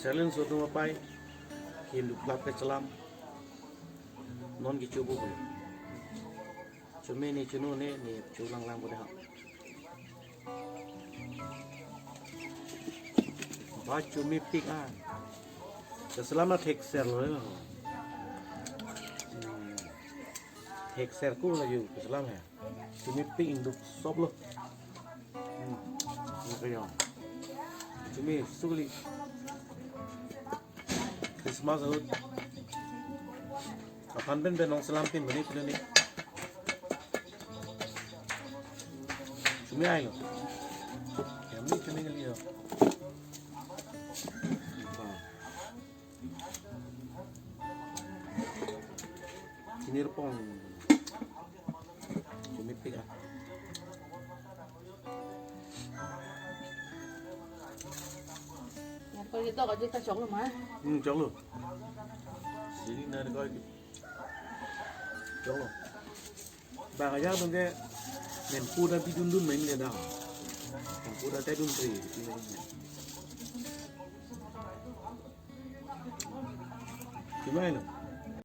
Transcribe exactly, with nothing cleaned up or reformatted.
Challenge so tum apai. Hindu club kechelam. Non kecho bu. Chumi ne chunu ne ne chu lang lang bu de ha. Ba chumi pik ah. Kechelam na thekser lo. Hmm. Thekser ko la yo kechelam he. Chumi pik ingduk sop lo. Hmm. Ini kayo. Chumi suli. Christmas ahut. Aphan pen pen nong selam pin bani pin ni. Chumi ai lo. Kami chumi kali yo. Chumi rupong. Chumi pik ah. Narikol ketok aji ta choklo ma. Hmm, choklo. Sini narikol. Choklo. Bang aja bang ke nempu ta bidun dun main le dah. Nempu ta tedun tri. Gimana?